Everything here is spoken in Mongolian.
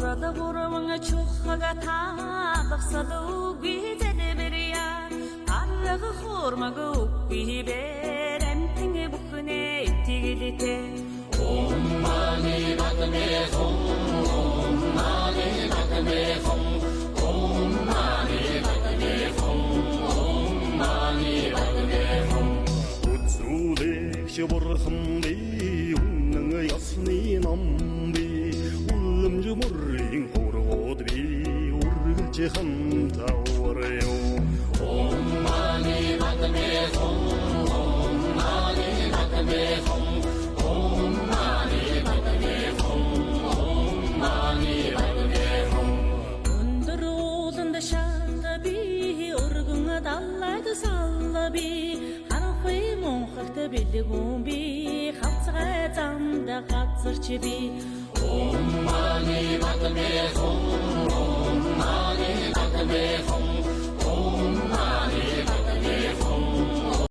Хурал гурван чухага таалгасал үгүй зэлбэрья. Арга хурмаг үгүй бэр амтэн бүхнээ итгэлтэй. Om mani padme hum, Om mani padme hum, Om mani padme hum, Om mani padme hum. Үзүүлэгч бурхан би, үнэн ёсны ном би, үлэмж мөрийн хургууд би, үргэлж хамтавар юу. Om mani padme hum, Om mani padme hum, Om mani padme hum, Om mani padme hum. Өндөр ууланд шат би, өргөн далайд салла би, харанхуй мунхагт бэлгүүн би, хавцгай замд газарч би. Om mani